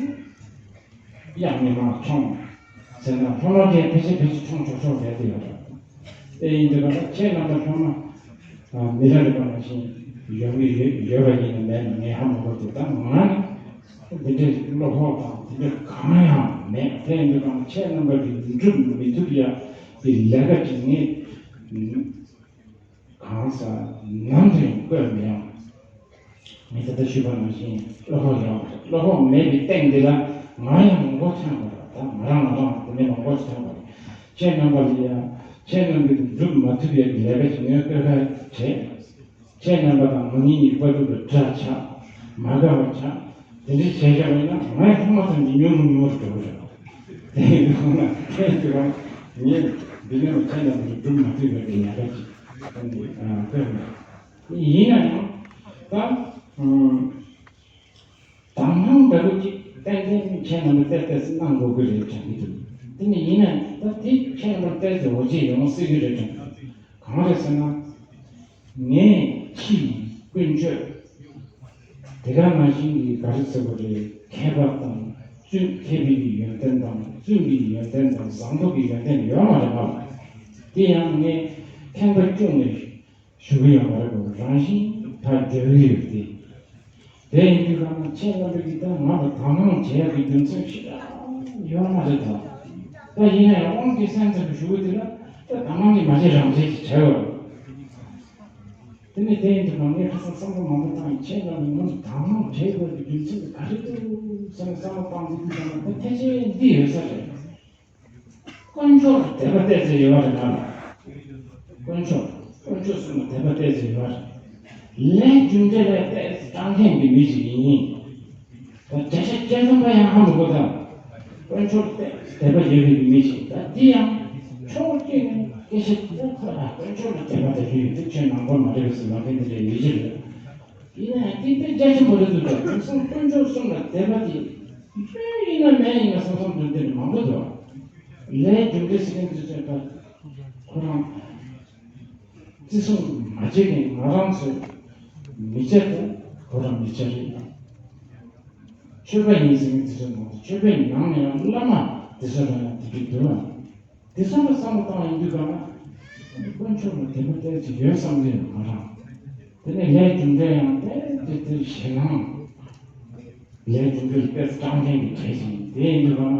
གཡག་མི་མང་མཆོང་ཟེར་ན་ལྷོ་ལྷོ་གས་ཕལ་ཆེར་ཕལ་ཆེར་མཆོང་ཆོག་ཆོག་རེད་དེ་ཡོད་རེད། དེ་ཡིན་དུས་ད་ལྟ་ཁྱེད་རྣམ་པ་ཚང་མ་མི་ལ་རས་པ་ནང་བཞིན་ཡོང་གི་ཡོད་ཡོད་པ་ཡིན་ན་མེད་ན་ངས་ཧ་མ་གོ་དེ་ད་ང་ནི་འདི་འདྲའི་བློ་ཁོག་དང་འདི་འདྲ་གང་ཡང་མེད། དེ་ཡིན་དུས་ད་ཁྱེད་རྣམ་པ་གི་འགྲུབ་མི་ཐུབ་ཡ་གི་ལས་ཀ་ཅིག་ངས་གང་ཟག་ནམ་དུ་ཡང་བཀོད་མི་ཡོང་། ངས་ད་ལྟ་ཞུས་པ་ནང་བཞིན་བློ་ཁོག་ཡོད་མ་རེད། བློ་ཁོག་མེད་པའི་སྟེང་འདི་ལ་ང་ཡང་མང་པོ་ཐོན་པ་རེད། ད་ང་རང་ང་རང་དེ་ནས་མང་པོ་ཞིག་ཐོན་པ་རེད། ཁྱེད་རྣམ་པ་ལ་ཡང་ཁྱེད་རྣམ་པའི་འགྲུབ་མ་ཐུབ་པའི་ལས་ཀ་ཞིག་ངས་བཀོད་ཁ་བྱས། ཁྱེད་རྣམ་པ་དང་ང་གཉིས་ཀྱི་བཀའ་སྒྲུབ་ལ་དགྲ་ཆགས་མ་དགའ་བ་ཆགས་དེ་འདྲ་བྱས་བཞག་པ་ཡིན་ན་ང་ཡང་ཐོག་མ་ཐམས་ཅད་ཉུང་རུ་ཉུང་རུ་འགྲོ་གི་རེད། དེ་ཡིན་དུས་ང་ཁྱེད་ཀྱི་རང་ངས་འདི་ནས་ཁྱེད་རྣམ་པའི་འགྲུབ་མ་ཐུབ་པའི་ལས་ཀ་ཅིག་བཀོད་མེད། ཡིན་ན་ཡང་ད་ཨུམ། དག་སྣང་འདྲ་པོ་ཅིག་ཏན་ཏན་ཁྱེད་རྣམ་པ་ཏོག་ཙམ་གནང་དགོས་ཀྱི་རེད་དྲན་གྱི་འདུག་དེ་ནི་ཡིན་ན་ད་དེ་ཁྱེད་རྣམ་པ་ཏོག་ཙམ་འོ་བརྗེད་ཡོང་སྲིད་ཀྱི་རེད་དྲན། གང་རེད་ཟེར་ན། ངས་ཕྱིའི་ཀུན་སྤྱོད་དེ་ག་ནང་བཞིན་གྱི་ག་རེ་ཟེར་དགོས་རེད། མཁས་པ་དང་བཙུན་མཁས་པའི་གི་ཡོན་ཏན་དང་བཙུན་གྱི་ཡོན་ཏན་དང་བཟང་པོ་གི་ཡོན་ཏན་ཡོད་མ་རེད་པ། དེ་ཡང་ངས་ཁེངས་པ་བཅུག་ནས་ཞུ་གི་ཡོད་མ་རེད་པ། རང་བཞིན་ད་འགྲོ་གི་ཡོད་དེ། དེ་ཡིན་དུས་གང་ན་ཁྱེད་རྣམ་པས་ཀྱིས་ད་ང་ལ་དག་སྣང་བྱེད་ཡག་གི་རྒྱུ་མཚན་ཞིག་ཡོད་མ་རེད་དམ། ད་ཡིན་ན་ཡང་དབང་གི་སེམས་ཙམ་ཞུ་གི་དེ་ལ་ད་དག་སྣང་གི་མ་བྱེད་རང་བྱེད་ཅིག་བྱས་པ་རེད། དེ་ནས་དེ་ཡིན་དུས་ང་ངས་ཁ་སང་བསམ་བློ་མང་པོ་བཏང་ཡིན། ཁྱེད་རྣམ་པས་ང་ལ་དག་སྣང་བྱེད་དགོས་ཀྱི་རྒྱུ་མཚན་དེ་ག་རེ་འདུག་བསམ་བསམ་བློ་བཏང་དུས་དུས་ཙམ་ལ་ད་ཐེག་ཆེན་འདི་ཡོད་ས་རེད། དཀོན་མཆོག་ལ་དད་པ་ཏོག་ཙམ་ཡོད་རེད་ང་ལ། དཀོན་མཆོག་དཀོན་མཆོག་གསུམ་ལ་དད་པ་ཏོག་ཙམ་ཡོད་རེད། ལས་རྒྱུ་འབྲས་ལ་ཏོག་ཙམ་སྤྲང་མཁན་གྱི་མི་ཞིག་ཡིན། ད་བརྒྱ་ཆ་བརྒྱ་ཐམ་པ་ཡང་ཧ་མ་གོ་ད། དཀོན་མཆོག་ལ་ཏོག་ཙམ་དད་པ་ཡོད་པའི་མི་ཞིག་ད་འདི་ཡང་ཕྱོགས་གཅིག་ནས་སྐད་ཆ་ཏོག་ཙམ་ཨ་དཀོན་མཆོག་ལ་དད་པ་ད་རྒྱུ་ཡོད་དེ་ཁྱོད་ནང་པ་མ་རེད་ཟེར་ལབ་མཁན་དེ་འདྲ་ཡོད་ཀྱི་རེད། ཡིན་ན་ཡང་དེ་དཔེ་རྒྱ་ཆེན་པོ་རེད་འདུག་ད་དེང་སང་དཀོན་མཆོག་གསུམ་ལ་དད་པ་དེ་དཔེ་ཡིན་ན་མེད་ཡིན་ན་བསམ་བསམ་འདུག་དེ་མང་པོ་འདུག་ལས་རྒྱུ་འབྲས་ཟེར་མཁན་དེ་ཚོས་ད་ཁོ་རང་བརྩི་སྲུང་མ་བྱེད་མཁན་ང་རང་ཚོས་མི་བྱེད་དེ་ཁོ་རང་མི་བྱེད་རེད། ཆོས་པ་ཡིན་ཟེར་མཁན་དེ་ཚོས་མང་པོ་ཆོས་པའི་ནང་ནས་ཡང་བླ་མ་དེ་ཚོ་རང་ཡང་དེ་འདྲ་འདུག་ལ། དེ་ཚོ་ལ་བསམ་བློ་བཏང་ཡིན་དུས་ག་ན་དཀོན་མཆོག་ལ་དད་པ་ཏོག་ཙམ་ཡོད་བསམ་གྱི་ཡོད་ང་རང་། དེ་ནས་ལས་རྒྱུ་འབྲས་ཡང་དེ་དེ་དེ་ཞེད་སྣང་། ལས་རྒྱུ་འབྲས་ལ་དཔེ་སྤྲང་མཁན་གྱི་གྲས་ཤིག་ཡིན། དེ་ཡིན་དུས་ག་ན་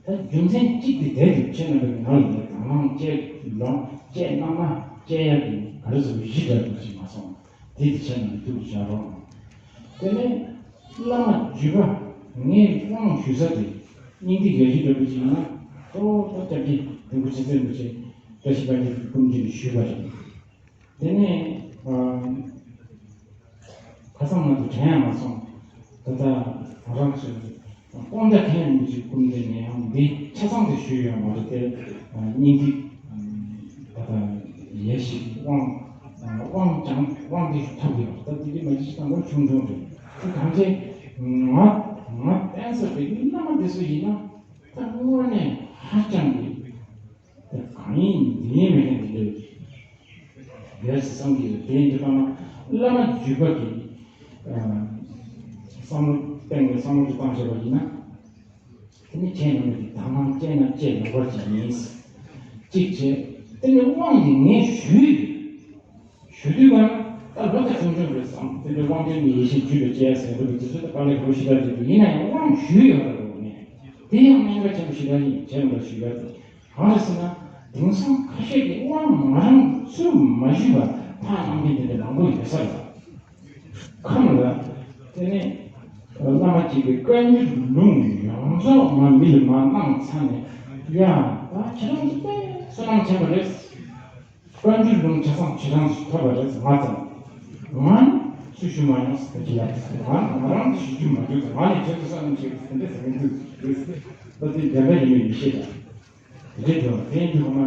ད་རྒྱུ་མཚན་གཅིག་དེ་དེ་དུ་ཁྱེད་རྣམ་པའི་ནང་ལ་དང་བླངས་བཅས་ལོང་བཅས་གནང་ན་བཅས་ཡག་གི་ག་རེ་ཟེར་བའི་གཞི་འདྲ་པོ་ཞིག་མ་སོང་། དེ་དེ་ཁྱེད་རྣམ་པའི་ཐུགས་ལ་བཞག་རོགས་གནང་། དེ་ནས་བླ་མ་བརྒྱུད་པ་ངས་དབང་ཞུ་ས་དེ་སྙིང་ཐིག་ཡ་གཞི་འདྲ་པོ་ཞིག་ཡིན་ན་ཁོ་ད་སྐྱབས་རྗེ་རིན་པོ་ཆེ་བཙན་པོ་ཆེ་བཀྲ་ཤིས་དཔལ་འབྱོར་གྱི་སྐུ་མདུན་ནས་ཞུས་པ་རེད། དེ་ནས་ཨ་ཁ་སང་ང་ཚོ་དྲན་ཡང་མ་སོང་། ད་ལྟ་ང་རང་ཚོའི་དཔང་རྟགས་མཁན་མི་ཞིག་སྐུ་མདུན་ནས་ཡང་འདི་ཆ་ཚང་དེ་ཞུས་ཡོད་མ་རེད་དེ། སྙིང་ཐིག་ད་ལྟ་ཡེ་ཤེས་དབང་དབང་ཀྱང་དབང་དེ་ཞུ་ཐབས་ཡོད་ད་དེ་འདྲ་མ་ཅིག་དང་པོ་ཆུང་ཆུང་རེད། དེ་གང་ཅི་ང་ང་བསྟན་ས་རེད་བླ་མ་དེ་ཚོ་ཡིན་ན་ད་དངོས་གནས་ཧ་ཅང་གི་དེ་གང་ ཡིན་འདི་ཡིན་མེད་མཁན་དེ་འདྲ་ཡོད་ཟེར་བསམ་གྱི་ཡོད། དེ་ཡིན་དུས་ཙམ་པ་བླ་མ་བརྒྱུད་པ་གི་ཨ་བསམ་བློ་གཏིང་ནས་བསམ་བློ་ཅིག་བཏང་བཞག་པ་ཡིན་ན། དེ་ནི་ཁྱེད་རྣམས་ཀྱི་དག་སྣང་སྐྱེས་ན་སྐྱེས་ལོག་པ་ཅིག་ཡིན། གཅིག་བྱས། དེ་ནི་དབང་དེ་ངས་ཞུས་ཡོད། ཞུ་དུས་གང་ལ་ད་ལོ་ད་ཆུང་ཆུང་རེད་བསམ། དེ་འདྲའི་དབང་ཆེན་གྱི་ཡེ་ཤེས་བརྒྱུད་པའི་སྐྱེ་ཡ་ཟེར་འདུག་དེ་ཚོ་ད་དཀའ་ལས་ཁག་པོ་ཞེ་དྲག་རེད་འདུག་ཡིན་ན་ཡང་དབང་ཞུས་ཡོད་རེད་འོ་ནས། དེ་ཡང་གནད་འགག་ཆེན་པོ་ཞེ་དྲག་ཡིན། བྱས་ན་ལ་ཞུ་ཡ་དེ་གང་རེད་ཟེར་ན། དེང་སང་ཁ་ཤས་ཀྱིས་དབང་ང་རང་ཚུར་མ་ཞུས་པར་ཕར་གནང་མཁན་དེ་འདྲ་མང་པོ་ཡོད་ས་རེད། ཁམས་ལ། དེ་ནས་བླ་མ་གཅིག་གིས་བཀའ་འགྱུར་ལུང་ཡོངས་རྫོགས་ང་མི་ལ་མར་གནང་ཚར་ནས། ཡ། ད་ཁྱེད་རང་ཚོ་དཔེ་བསོད་ནམས་ཆེན་པོ་རེད། བཀའ་འགྱུར་ལུང་ཆ་ཚང་ཁྱེད་རང་ཚོ་ཐོབ་པ་རེད་ང་ཙམ། ང་སུ་ཞུ་མ་མྱོང་ཟེར་གྱི་ཡ། ང་ང་རང་ཞུ་རྒྱུ་མ་བྱུང་ཟེར། ང་ནི་ཁྱེད་ཚོ་བསོད་ནམས་ཆེ་ཟེར་དེ་འདྲ་ཟེར་མི་འདུག་ཟེར། ད་དེ་བདེན་པ་ཡིན་མིན་མི་ཤེས་ད། དེ་འདྲ་འདུག་དེ་འདུག་ང་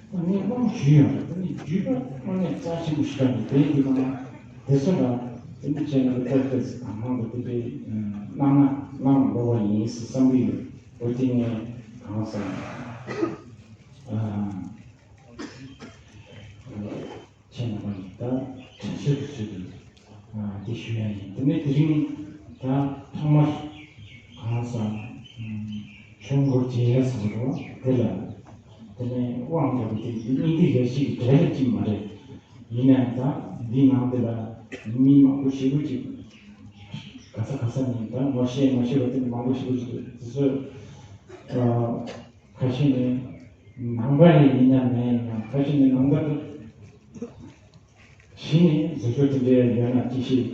ངས་དབང་ཞུས་ཡོད་རེད། དེ་ནི་བརྒྱུད་པ་དངོས་གནས་རྩ་ཆེན་པོ་ཞིག་རེད། དེ་འདུག་ང་དེ་ཚོ་ལ་དེ་འདྲ་བྱས་ན་ལ་ཏོག་ཏོག་ཙམ་གང་མང་དུ་དེ་འདྲའི་གནང་ན་གནང་དགོས་པ་ཡིན་ཟེར་བསམ་གྱི་ཡོད། འོ་དེ་ངས་གང་ཟེར། ཨ། ཁྱེད་རྣམ་པ་ཡིས་ད་དྲན་གསོ་གྱི་ཚུལ་དུ་ཨ་དེ་ཞུ་ཡ་ཡིན། དེ་ནས་དེ་རིང་ད་ཐོག་མར་གང་ཟག་ཆོས་འཁོར་རྒྱལ་ཡ་ཟེར་བ་དེ་ལ་དེ་ནས་དབང་རྒྱབ་པ་དེ་སྙིང་ཐིག་ཡ་གཅིག་གི་གྲལ་ལ་གཅིག་མ་རེད། ཡིན་ནའང་ད་འདི་ནང་དེ་ལ་མི་མང་པོ་ཞེ་པོ་ཅིག་ག་ས་ག་ས་ནས་ད་ངོ་ཤེས་ངོ་ཤེས་པ་དེ་མང་པོ་ཞེ་པོ་ཅིག་འདུག་དེ་ཚོས་ཨ། ཁ་ཤས་ནི་ནང་པ་རེ་ཡིན་ན་མེད་ཡང་ཁ་ཤས་ནི་ནང་པ་དེ་གཞི་ནས་བཟོ་བཅོས་དེ་འདྲའི་ཡོད་ན་ཅི་ཤེས།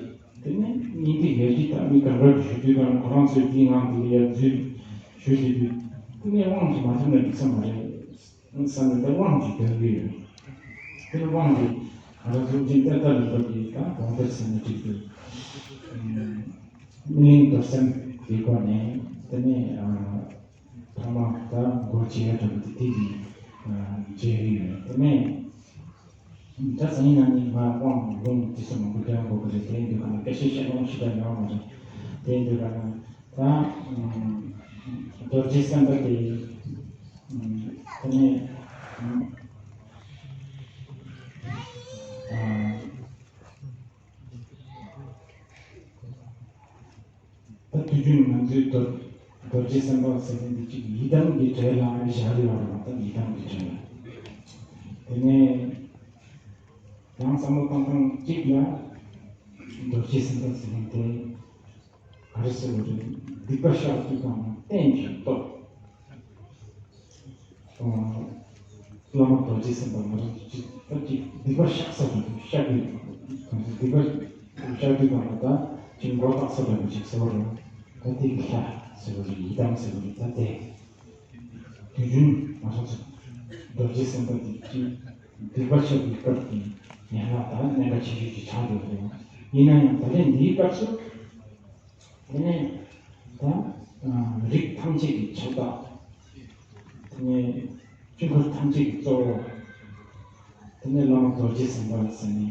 དེ་ནས་སྙིང་ཐིག་ཡར་རྒྱས་དང་མི་གང་འདྲ་ཞུ་དུས་དང་ཁོ་རང་ཚོའི་དེའི་ངང་དེ་ཡར་འཛུལ་ཞུ་དུས་དུས་དེ་ནས་དབང་ཞིག་མ་ཐོབ་ན་འགྲིག་ས་མ་རེད་བསམ་ནས་ད་དབང་ཞིག་འདོན་གི་ཡོད། དེ་ནས་དབང་དེ་ག་རེ་ཟུར་ཅན་ཏེ་ཏ་ལུང་པ་གི་ད་དགོངས་དོན་ཟེར་ན་འགྲིག་འདུག་སྨིན་གླིང་རྡོར་སེམས་དེའི་སྒོ་ནས་དེ་ནས་ཨ། ཐོག་མ་ད་སྒོ་འབྱེད་ཡ་འདྲ་པོ་དེ་དེ་གི་འབྱེད་ཡོད། དེ་ནས་ད་སང་ཉིན་ནང་ནས་ང་དབང་ལུང་དེ་ཚོ་མང་པོ་འདོན་དགོས་ཀྱི་རེད། དེ་འདུག་ག་ན་སྐད་ཆ་བཤད་ལོང་ཞིག་ད་ཡོང་བ་རེད། དེ་འདུག་ག་ན་ད་རྡོ་རྗེ་སེམས་དཔའ་དེ་དེ་ནས་ཨ། ད་དུས་རྒྱུན་ང་ཚོའི་རྡོ་རྡོ་རྗེ་སེམས་དཔའ་ཟེར་མཁན་འདི་གཅིག་ཡི་དམ་གྱི་གྲལ་ལ་བཞག་ཡོད་རེད་པ། ད་ཡི་དམ་གྱི་གྲལ་ལ། དེ་ནས་ཡང་བསམ་བློ་བཏང་སྟངས་གཅིག་ལ་རྡོ་རྗེ་སེམས་དཔའ་ཟེར་མཁན་དེ་ག་རེ་ཟེར་བ་རེད། སྡིག་པ་བཤགས་ཚུལ་དང་རྟེན་གྱི་སྟོབས། བླ་མ་རྡོ་རྗེ་སེམས་དཔའ་ང་རང་ཚོ་ཅིག་ད་ཅིག་སྡིག་པ་བཤགས་ས་དང་བཤགས་དུས་སྡིག་པ་བཤགས་དུས་གང་ལ་ད་ཅིག་མགོ་བཏགས་ས་དང་ཅིག་ཟེར་བ་རེད། ད་དེ་གི་ལྷ་ཟེར་བ་རེད། ཡི་དམ་ཟེར་བ་རེད། ད་དེ་དུས་རྒྱུན་ང་རང་ཚོ་རྡོ་རྗེ་སེམས་དཔའ་དེ་ཅིག་སྡིག་པ་བཤགས་པའི་སྐབས་ཀྱི་ཡན་ལག་ད་གནད་འགག་ཆེ་ཤོས་ཅིག་ཆགས་འདུག་རེད། ཡིན་ན་ཡང་ད་ལན་འདིའི་སྐབས་སུ། དེ་ནས་ད་རིགས་ཐམས་ཅད་ཀྱི་ཁྱབ་བདག་དེ་ནས་དཀྱིལ་འཁོར་ཐམས་ཅད་ཀྱི་གཙོ་བོ། དེ་ནས་བླ་མ་རྡོ་རྗེ་སེམས་དཔའ་ཟེར་ནས།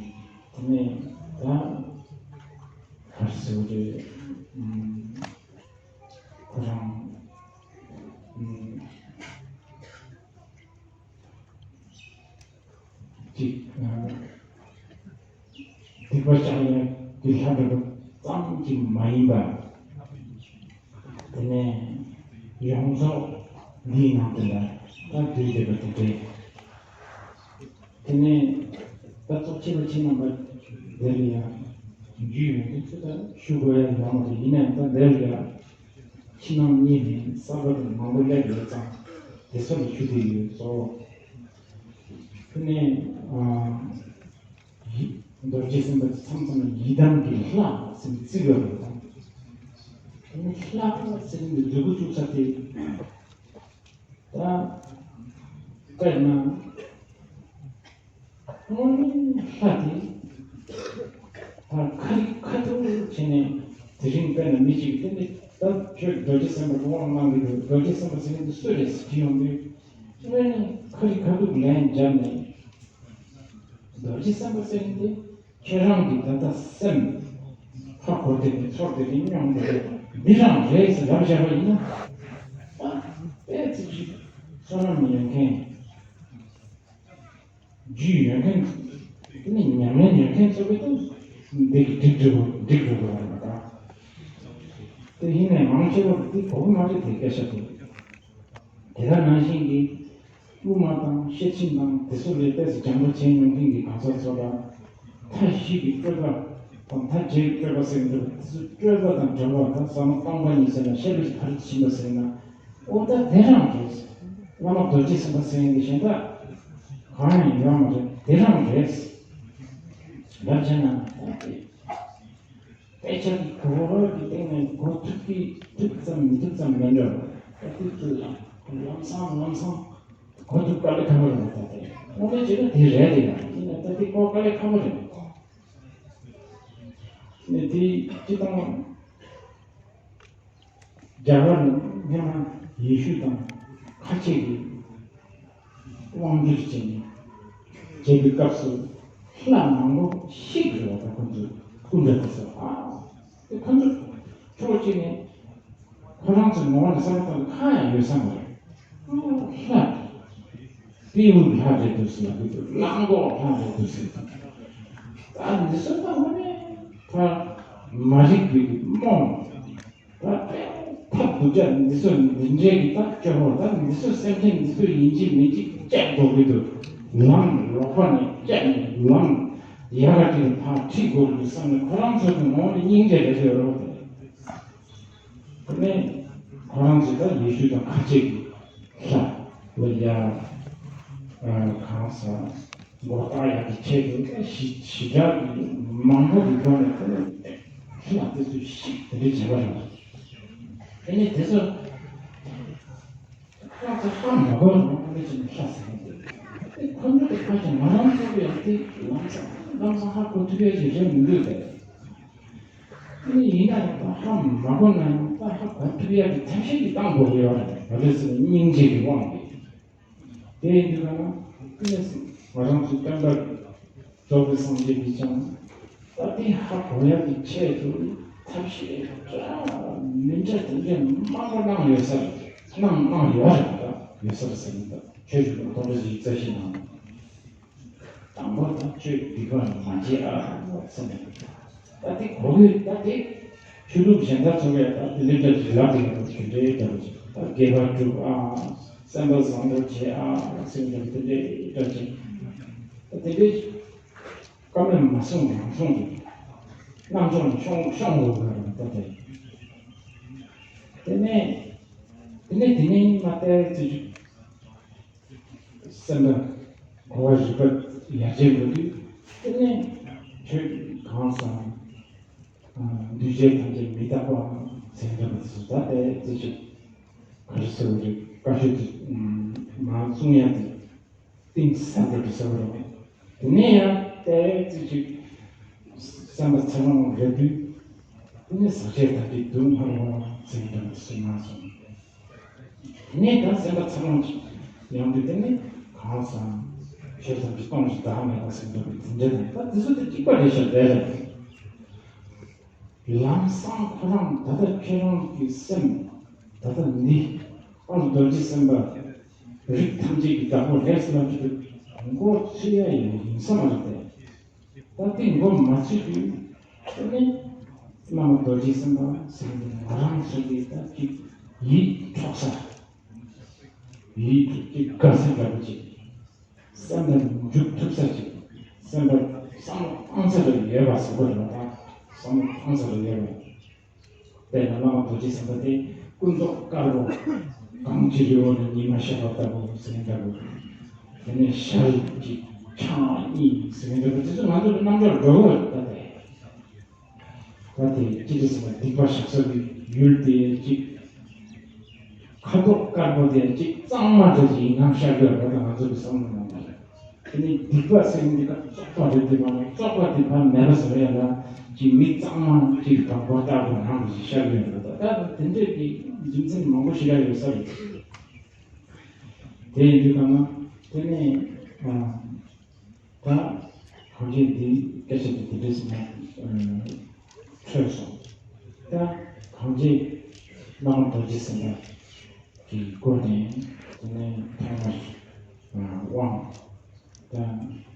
དེ་ནས་ད་ག་རེ་ཟེར་དགོས་རེད། ཁོ་རང་ཅིག་སྡིག་པ་བཤགས་ཡ་གི་ལྷ་འདྲ་པོ་ཙམ་གྱིས་མ་ཡིན་པ། དེ་ནས་ཡོངས་རྫོགས་འདིའི་ནང་དུ་ལ་ད་འདུས་བསྡད་པ་དེ་འདྲས། དེ་ནས་ད་གཙོ་ཆེ་བ་ཁྱེད་རྣམ་པ་འདིར་ཡང་རྒྱུས་ཡོད་འདུག་ཚུལ་ལྟར་ཞུ་དགོས་ཡ་ཡོད་མ་རེད། ཡིན་ནའང་ད་འདིར་ཡང་ཕྱི་ནང་གཉིས་ནས་གསར་པ་དང་མང་པོ་སླེབས་ཡོད་ཙང་དེ་ཚོ་ལ་ཞུ་བསྡད་ཡོད་གཙོ་བོ། དེ་ནས་ཨ། རྡོ་རྗེ་སེམས་དཔའ་མཚམས་མཚམས་ཡི་དམ་གྱི་ལྷ་ཟེར་ནས་བརྩི་དགོས་པ་དང་། དེ་ནི་ལྷ་ཟེར་ནས་འདོད་དགུ་བཅུག་ས་དེ། ད་དཔེར་ན་དངོས་གནས་ལྷ་དེ་ད་ཁ་རི་ཁ་ཐུག་བྱས་ནས་དེ་རིང་དཔེར་ན་མི་གཅིག་དེ་ནི་ད་ཁྱོད་རྡོ་རྗེ་སེམས་དཔའ་དབང་གནང་གི་འདུག་རྡོ་རྗེ་སེམས་དཔའ་ཟེར་མཁན་དེ་སུ་རེད་ཟེར་དྲིས་ཡོང་དུས། དངོས་གནས་ཁ་རི་ཁ་ཐུག་ལན་བརྒྱབ་ནས། རྡོ་རྗེ་སེམས་དཔའ་ཟེར་མཁན་དེ་ཁྱེད་རང་གི་ད་ལྟ་སེམས་ཧ་གོ་བསྡད་པའི་ཚོར་བསྡད་པའི་མྱོང་བསྡད་པའི་འདི་རང་རེད་ཟེར་ལབ་བཞག་པ་ཡིན་ན། ད་དཔེ་ཚིག་ཅིག་བསོད་ནམས་ཡོད་མཁན། རྒྱུས་ཡོད་མཁན། དེ་ནི་ཉམས་ལེན་ཡོད་མཁན་ཚོ་གི་ཏུ་འདི་གི་འགྲིག་འགྲིག་འགྲིག་འགྲིག་འགྲོ་བ་རེད་མ་གཏོགས། དེ་ཡིན་ནའི་མང་ཆེ་བ་དེ་གོ་གི་མ་རེད། དེ་སྐད་ཆ་དེ། དེ་ག་ནང་བཞིན་གྱི་དབུ་མ་དང་ཤེར་ཕྱིན་དང་དེ་ཚོ་ལས་ཏོག་ཙམ་སྦྱང་བ་བྱས་མྱོང་མཁན་གྱི་གང་ཟག་ཚོ་ལ། མཐའ་བཞི་གི་སྤྲོས་པ་དང་མཐའ་བརྒྱད་ཀྱི་སྤྲོས་པ་ཟེར་གྱི་འདུག་དེ་ཚོ་སྤྲོས་པ་དང་བྲལ་བ་དང་བསམ་བློ་སྟོང་པ་ཉིད་ཟེར་ན་ཤེས་རབ་ཀྱི་ཕ་རོལ་ཏུ་ཕྱིན་པ་ཟེར་ན། ཨོ་ད་དེ་རང་རེད། བླ་མ་རྡོ་རྗེ་སེམས་དཔའ་ཟེར་མཁན་གྱི་གཞན་དག་གང་ཡང་ཡོད་མ་རེད། དེ་རང་རེད། ལབ་བྱས་ན་ད་དེ། དཔེ་ཆ་གི་གོ་བ་གི་སྟེང་ནས་གོ་ཐུབ་ཀྱི་ཐུབ་ཙམ་མི་ཐུབ་ཙམ་མེད་འགྲོ། ད་དེ་དུས་ལམ་སང་ལམ་སང་གོ་ཐུབ་དཀའ་ལས་ཁག་པོ་རེད་པ། ད་དེ་དངོས་གནས་བྱས་ན་དེ་རེད་དེ། ཡང་ཡིན་ན་ད་དེ་གོ་དཀའ་ལས་ཁག་པོ་རེད། ནས་དེ་སྤྱི་བཏང་རྒྱ་གར་སྔོན་མ་ཡེ་ཤུ་དང་ཁ་ཆེ་གི་དབང་སྒྱུར་བྱས་ནས་བྱེད་པའི་སྐབས་སུ་ལྷ་མང་པོ་ཤི་དགོས་པ་དང་། ཁོ་ཚོ་སྐུ་འདྲ་དེ་ཚོ། ཨ་དེ་ཁོ་ཚོ་ཕྱོགས་གཅིག་ནས་ཁོ་རང་ཚོའི་ངོ་བོ་ནས་བསམ་བློ་བཏང་ན་གང་ཡང་ཡོད་ས་མ་རེད། ལྷ་དེ་སྤྲེའུ་ལྷ་རེད་འདུག་ཟེར་ལབ་ཀྱི་འདུག་གླང་གོག་ལྷ་རེད་འདུག་ཟེར། ད་འདི་ཚོ་ད་དངོས་གནས་ད་མ་རིག་པའི་རྨོངས། ད་ཐབས་སྡུག་ཅག་འདི་ཚོ་འདི་འདྲའི་གི་ད་སྐྱོ་བོ། ད་འདི་ཚོ་སེམས་ཅན་འདི་ཚོ་ཡིན་གཅིག་མིན་གཅིག་བཅད་དགོས་ཀྱི་འདུག་ལམ་ལོག་པ་ནས་བཅད་ནས་ལམ་ཡག་ག་ཅིག་ལ་ཕར་ཁྲིད་དགོས་ཀྱི་འདུག་བསམ་ནས་ཁོ་རང་ཚོ་གི་ངོ་བོ་ནས་སྙིང་རྗེ་རེ་རེ་རོགས་དེ། དེ་ནས་ཁོ་རང་ཚོ་ད་ཡེ་ཤུ་དང་ཁ་ཆེ་གི་ལྷ་ལ་ཡ་གང་ཟག་མགོ་བཏགས་ཡག་གི་ཆེད་དུ་ཞི་ཞི་དྲག་གི་མང་པོ་གི་སྒོ་ནས་དེ་ནས་ལྷ་དེ་ཚོ་ཞིག་དེ་འདྲ་བྱས་པ་རེད། དེ་ནས་དེ་ཚོ་ལྷ་ཚོ་ཧ་མ་གོ་རང་ཁོ་ནས་ཅི་ནས་ལྷ་ཟེར་གི་འདུག་དེ་ཁོ་ཚོ་དེ་ཁ་ཅིག་ང་རང་ཚོ་ཡང་དེ་ལམ་སང་ལམ་སང་ཧ་གོ་ཐུབ་ཡག་ཅིག་རེད་མི་འདུག་སྟེ། དེ་ནས་ཡིན་ན་ཡང་ད་ཧ་མ་གོ་ན་ཡང་ད་ཧ་གོ་ཐུབ་ཡག་གི་ཐབས་ཤེས་ཅིག་བཏང་དགོས་ཀྱི་ཡོད་རེད། ག་རེ་ཟེར་ན་སྙིང་རྗེ་གི་དབང་གིས། དེ་ཡིན་དུས་ན་ཀུན་ནས་ང་རང་ཚོའི་བསྟན་པ་རྫོགས་པའི་སངས་རྒྱས་ཀྱིས་ཀྱང་ད་དེ་ཧ་གོ་ཡག་གི་ཆེད་དུ་ཐབས་ཤེས་འདྲ་མི་འདྲ་དེ་འདྲ་མང་པོ་གནང་ཡོད་ས་རེད། གནང་གནང་ཡོད་རེད། ད་ཡོད་ས་རེད་ཟེར་ན། ད་ཆོས་ཞུ་བ་དང་འདྲ་ཞིག་རྩ་ཤེས་གནང་། དང་པོ་ད་ཆོས་སྡིག་པ་མ་བྱེད་ཨ་བསམ་པ། ད་དེ་གོ་གི། ད་དེ་ཆོས་ལུགས་གཞན་དག་ཚོ་གས་ད་དེ་ལས་འདྲ་ཞིག་ལབ་དེ་ཡོད་པ་དེ་འདྲའི་འདྲ་པོ་ཞིག་ད་དགེ་བ་སྒྲུབ་ཨ། སེམས་པ་བཟང་པོ་བྱེད་ཨ་ཟེར་འདྲ་པོ་དེ་འདྲའི་འདྲ་ཞིག་ད་དེ་འདྲའི་བཀའ་མོལ་མ་གསུངས་རང་གསུངས་ཀྱི་རྣམ་ཅོག་ནས་ཤོང་ཤོང་འོས་པ་རེད། ད་དེ་དེ་ནས་དེ་ནས་དེ་ནས་མ་བལྟས་ཚེ་ཅིག་སེམས་པ་གོ་བ་རིག་པ་ཡར་རྒྱས་འགྲོ་དུས། དེ་ནས་ཆོས་གང་ཟག་འདུས་བྱས་ཐམས་ཅད་མི་རྟག་པའམ་ཟེར་འདྲ་པོ་དེ་ཚོ་ད་ལྟའི་རྩེ་གཅིག་ག་རེ་ཟེར་བ་རེད། བཀའ་ཆོས་དེ་མར་གསུང་ཡག་དེ་གཏིང་ཟབ་འགྲོ་དུས་ཟེར་བ་རེད། དེ་ནས་ཡང་ལྟའི་རྩེ་གཅིག་སེམས་པ་ཚ་ལོང་རེད་དུས། དེ་ནས་ཟག་བཅས་ཐམས་ཅད་སྡུག་བསྔལ་བ་ཟེར་འདྲ་པོ་དེ་ཚོ་མར་གསུངས། དེ་ནས་ད་སེམས་པ་ཚ་ལོང་ཅིག་ཡོང་དུས། དེ་ནས་གང་ཟག་ཆོས་ཐམས་ཅད་སྟོང་ཞིང་བདག་མེད་པ་ཟེར་འདྲ་པོ་དེ་འདྲ་དང་། ད་དེ་ཚོ་དེ་གཅིག་པ་རེད་ཤག་རེད་རེད། ལམ་སང་ཁོ་རང་ད་ལྟ་ཁྱེད་རང་གི་སེམས་ད་ལྟ་འདི་ཨ་རྡོ་རྗེ་སེམས་དཔའ་རིགས་ཐམས་ཅད་ཀྱི་བདག་པོ་རེད་ཟེར་ན་ཅིག་མགོ་ཚོས་ཡ་ཡིན་ས་མ་རེད་དེ། ད་དེ་མགོ་མ་ཚོས་དུས་དེ་ནས་བླ་མ་རྡོ་རྗེ་སེམས་དཔའ་ཟེར་ནས་ང་རང་ཚོ་གི་ད་ཅིག་ཡིད་འཕྲོག་ས། ཡིད་འཕྲོག་ཅིག་དགའ་ས་འདྲ་པོ་ཅིག་སེམས་ལ་འཇུག་ཐུབ་ས་ཅིག་སེམས་པ་བསམ་བློ་བཏང་ས་རེ་ཡོད་པ་ཟེར་བ་རེད་པ། ད་བསམ་བློ་བཏང་ས་རེ་ཡོད་པ། དཔེར་ན་བླ་མ་རྡོ་རྗེ་སེམས་དཔའ་དེ་ཀུན་རྫོབ་དཀར་པོ་གངས་ཀྱི་རི་བོ་ནས་ཉི་མ་ཤར་བ་ལྟ་བུ་ཟེར་འདྲ་བོ། དེ་ནས་ཤར་གྱི་འཆར་གཉིས་ཟེར་འདྲ་བོ་དེ་ཚོ་ང་ཚོ་རྣམ་འགྱུར་འགྲོ་གི་རེད་ད་དེ། ད་དེ་ཅི་རེད་ཟེར་ན་སྡིག་པ་བཤགས་ས་གི་ཡུལ་དེ་གཅིག་ཁ་དོག་དཀར་པོ་དེ་གཅིག་གཙང་མ་འདྲ་ཞིག་ཡིན་ནམ་ཤར་གི་རེད་ད་ང་ཚོ་གི་བསམ་བློ་ནང་ལ། དེ་ནས་སྡིག་པ་ཟེར་མཁན་འདི་ག་བཙོག་པ་རེད་དེ་མ་རེད། བཙོག་པ་དེ་ཕར་མེད་པ་བཟོ་ཡ་ལ་ཅིག་མི་གཙང་མ་ཅིག་དང་པོ་ལྟ་བུ་ནང་དུ་ཞིག་ཤར་གི་རེད་ད། ད་དེ་འདྲས་ཀྱི་རྒྱུ་མཚན་མང་པོ་ཞིག་ཡ་ཡོད་ས་རེད། དེ་ཡིན་དུས་ག་ན་དེ་ནས་ཨ། ད་གངས་ཅན་འདིའི་སྐད་ཆ་དེ་དེ་འདྲས་སེ་མ་འཕྲོས་སོང་། ད་གངས་ཅན་བླ་མ་རྡོ་རྗེ་སེམས་དཔའ་གི་སྒོ་ནས་དེ་ནས་ཐོག་མར་དབང་ད་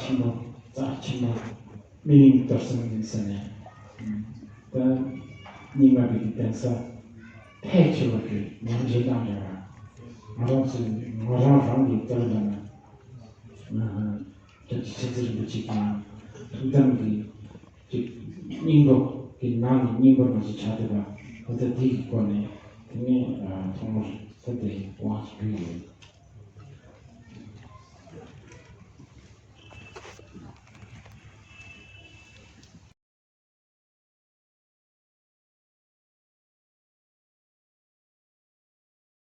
ཆེན་པོ་རྩ་ཆེན་པོ་སྨིན་གཏོར་ཟེར་ནས་ཟེར་ནས། ད་རྙིང་མ་པའི་གདན་ས་ཕལ་ཆེ་བ་གི་ཉམས་ཞིབ་དང་འབྲེལ་བ། ང་རང་ཚོའི་ང་རང་རང་གི་ལྟ་བ་ལ་ན། ཨ། ད་ཅི་ཆེ་ཚེ་རིན་པོ་ཆེ་གི་ཐུགས་དམ་གྱི་ཅིག་སྙིང་པོ་གི་ནང་ནས་སྙིང་པོ་མ་ཞིག་ཆགས་བསྡད་པ། ད་ལྟ་དེའི་སྐོར་ནས་དེ་ནས་ཐོག་མར་ད་དེ་དབང་ཞིག་ཕུལ་ཡོད།